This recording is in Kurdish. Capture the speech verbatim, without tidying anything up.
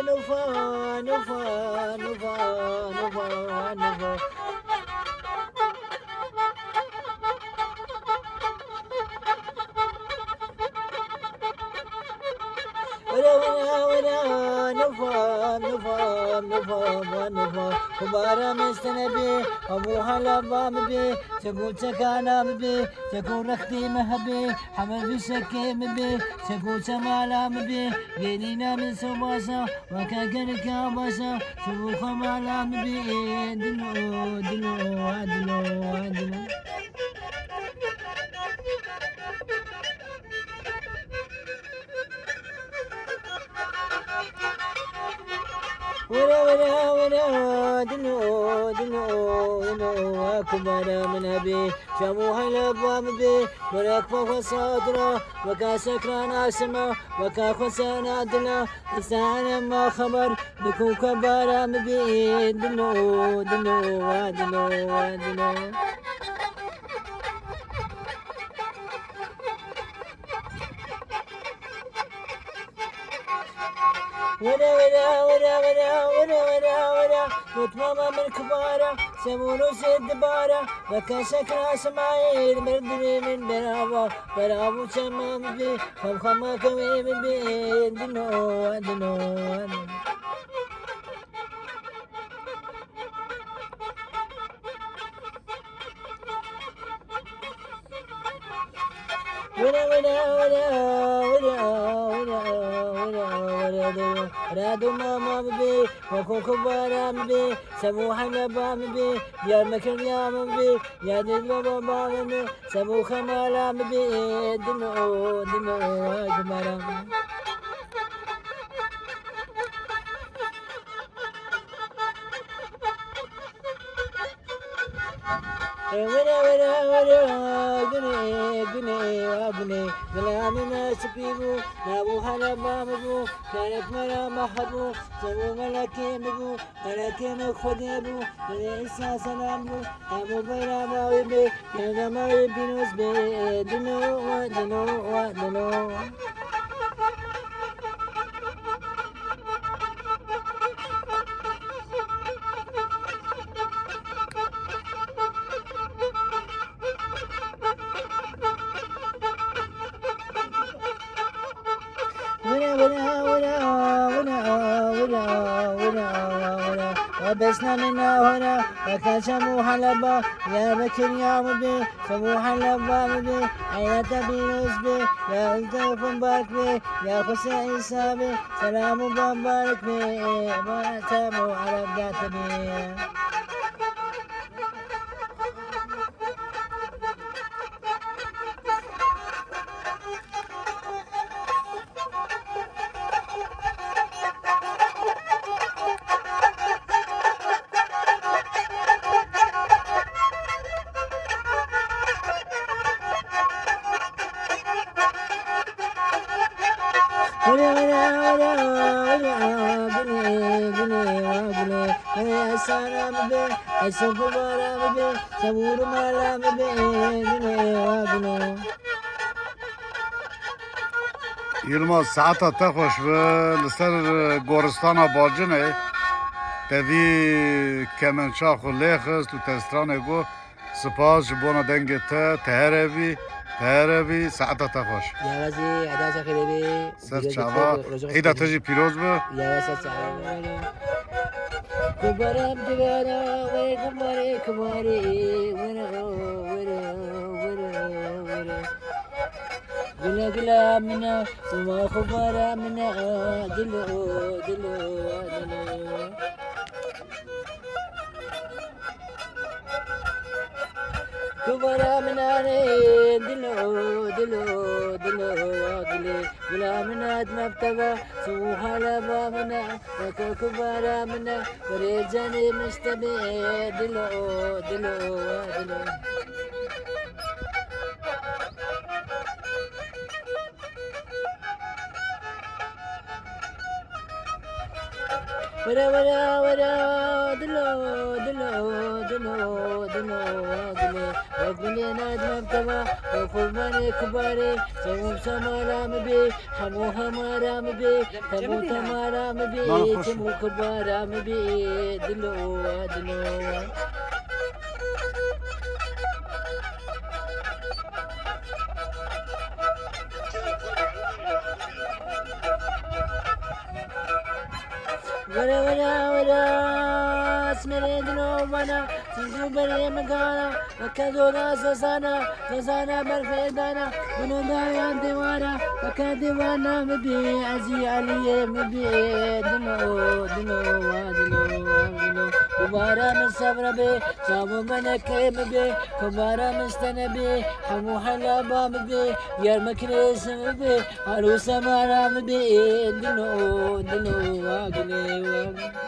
Nufa, nufa, nufa, nufa, nufa. Were, were, were, nufa, nufa, nufa, nufa. Kubara mestene bi, abu hala ba mi bi, çeku çekana mi bi, çeku rextî mi hebi, heme vişekê mi bi, çeku çemala mi bi, gelîna min sobaşa, weke gerika başa, çeku xemala mi bi, dilo, dilo, dilo, dilo. Were, were, were, dilo, dilo, dilo, kubara min hebî, şem û heleba min bî, were, ku xwe sadira, weka şekran aşima, weka xwe sena dila, îsane ma xeber, bi ku kubara min bî, dilo, dilo, dilo, dilo. Were, were, were, were, were, were, were. Gotmama min kubara, semûno sê dibara. Weke şekra simayê, merdimê min berava. Beravu çema min bê, xam xama kewê min bê. Dino, dino, dino. Were, were, were, were, were, were, were, were, were, duma ma bibê, weko kubara bibê, Sebo Heleba bibê, Diyarbekir ya bibê, ya Diyarbekir baba bibê, Sebo Kemala bibê, dino, dino, ay kumara. Were, were, were, gune, gune, a gune, gula min a spî bû, nabû Heleba min bû, kerek me ra meh bû, çevo melekê min bû, melekê min Xwedê bû, were îsa selam bû, hemû beyrama wê bê, berdema wê pîroz bê, dino, dino, dino. Wira, wira, wira, wira, wira, wira, wira, wira. Wa besna min nahora, wa kaşa muhalaba, ya Bekir ya Mubi, Xwe bû heleba bibê, heyata pîroz bê, ya Îzda xwe bark bê, ya Xwese Îsa bê, selam û babarik bê, barata bo Ereb datibê. Yilmaz, saeta te xweş be. Li ser goristana Bacinê te vî kemença xwe lê xist û te stranê got. Spas ji bona dengê te. Te here bî, te here bî. Saeta te xweş. Ya wezî, eda te xêrê bî. Ser çava. Îda te jî pîroz be. Ya ser çava. Kubaram divara, wê kumarê, kumarê, wira, wira, wira, wira. Gula gula mina, uma xubara mina, dilo, dilo, dilo. Kubara mina re, dilo, dilo, dilo, dilo. Gula mina dmeptava, suhala ba mina, kubara mina. Were canê min ji te bê, dilo, dilo, dilo. Were, were, were, dilo, dilo, dilo, dilo, dilo. Ve gulê nadmem tema, ve qurbanê kubarê, çemû semara min bê, hemû hemara min bê, hemû temara min bê, çemû kubara min bê, dilo, dilo. Were were were, smerê dilo vana, sindu berê min gana, weke doda zozana, zozana berfê dana, dilo dayan dîwara, weke dîwana min bî, ezî aliyê min bî, dilo, dilo, wa dilo, wa dilo. Kubara min sevre bê, çavû min ekê min bê, kubara min stene bê, hemû helaba min bê, yer min kirêsin min bê, Arûsa mara min bê, dilo, dilo, wa gulê, wa gulê.